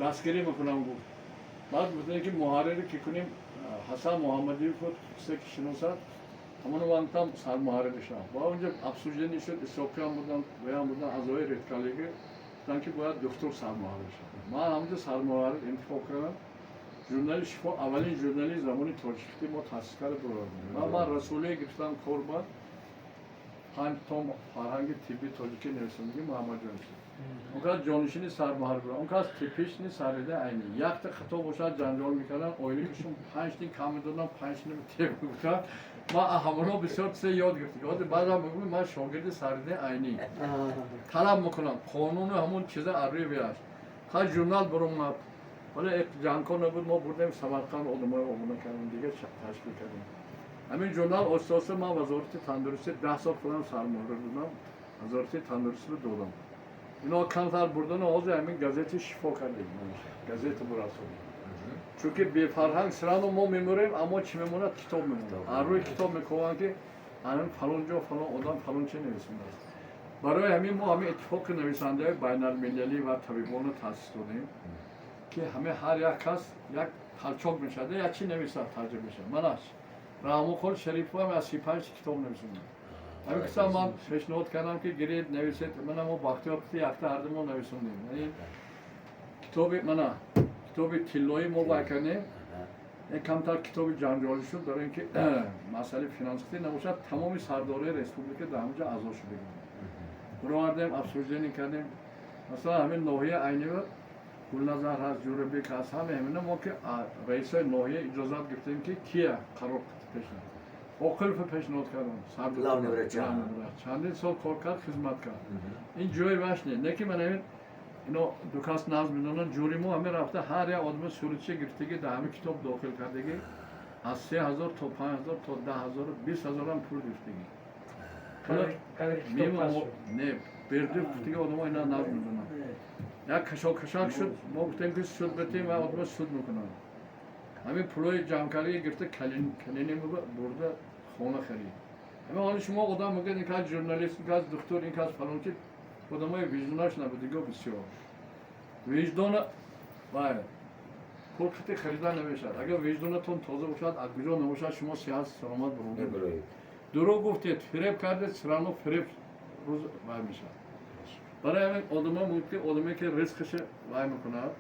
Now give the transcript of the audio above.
Дастгирӣ мекунам, гуфт. Баъд гуфтем, ки муҳаррире ки кунем, Ҳасан Муҳаммадиев буд, кисе ки шиносад, ҳамоно ман гуфтам, сармуҳаррири шавам. Ва онҷо обсуждение шуд, Исоқиам буданд, ваям буданд, аъзои редколлегия гуфтанд, ки бояд духтур сармуҳаррир шавад. Ман ҳамонҷо сармуҳаррир интихоб кардам. Журнали «Шифо» аввалин журнали забони тоҷикӣ мо таъсис карда бурдем. Ва ман Расулие гирифтам, кор ба панҷ том фарҳанги тибби тоҷикӣ нависондагӣ Муҳаммадҷон, он кас ҷонишини сармуҳаррир буд. Он кас типичный Сарида Айнӣ, якта хато бошад, ҷанҷол мекарданд, ойликашон 5 тин кам медодам, 5 тин теб гуфтанд. Ман ҳамоно бисёр чизе ёд гирифтам. Ҳозир баъзан мегӯям, ман шогирди Сарида Айнӣ. Талаб мекунам қонуну ҳамон чиза аррӯи виаш. Ха, журнал баромад, вале ҷангҳо набуд. Мо бурдем Самарқанд, одамои обуна кардем, дига ташкил кардем ҳамин журнал. Оҳиста оҳиста ман Вазорати тандурустӣ 10 сол худам сармуҳаррир будам, Вазорати тандурустиро додам, ино камтар бурдану ҳозир ҳамин газети «Шифо» кардем, газета бурасонем, чунки бефарҳанг сирану мо мемурем, аммо чӣ мемонад? Китоб мемонад. Аз рӯи китоб мекобанд, ки ҳамин фалон ҷо фалон одам фалон чи нависондааст. Барои ҳамин мо ҳамин иттифоқи нависандаҳои байналмилалӣ ва табибонро таъсис додем, ки ҳаме ҳар як кас як толчок мешавад, як чӣ нависад, тарҷума мешавад. Манаш Раҳмонқул Шарипов аз 35 китоб нависондам. Ҳамин киса ман пешниҳод кардам, ки гиред, нависед. Мана мо Бахтиёр кити якта ҳарду мо нависондем. Яъне китоби мана китоби тиллоӣ мо вай кардем, камтар китоби ҷанҷолӣ шуд, барои ин ки масъалаи финансӣ набошад. Тамоми сардораи республика дар ҳамҷо аъзо шуда буровардем, обсуждение кардем. Масалан, ҳамин ноҳия Айнива Гулназар ҳаст, Ҷурабек ҳаст, ҳаме ҳамина мо ки раисои ноҳия иҷозат гирифтем, ки кия қарор пешниҳод. Оқилов пешниҳод кардам. Главный врач. Чандин сол кор кард, хизмат кард. Ин ҷои ваш не, не ки ман ҳамин ино ду кас наз медонанд. Ҷури мо ҳамин рафта, ҳар як одами суратча гирифтагӣ, дар ҳамин китоб дохил кардагӣ, аз 3000 то 5000 то 10 000, 20 000-ам пул гирифтагӣ. Не, Бердиев гуфтаги, одамо ина наз медонанд. Як кашокашак шуд, мо гуфтем, ки суд битем ва одама суд мекунанд. Ҳамин пулои ҷамъкардагӣ гирифта, калини бурда, хона харид. Ҳамин ҳоли шумо одам мегӯяд, ин кас журналист, ин кас духтур, ин кас фалончи, одамои виҷдонаш набудиго бисёр. Виҷдона вай пул қити харида намешавад. Агар виҷдонатон тоза бошад, аз куҷо набошад, шумо сиҳат саломат бурунед. Дурӯғ гуфтед, фиреб кардед, всё равно фиреб рӯз вай мешавад. Барои ҳамин одама мумкин, одаме ки ризқиша вай мекунад.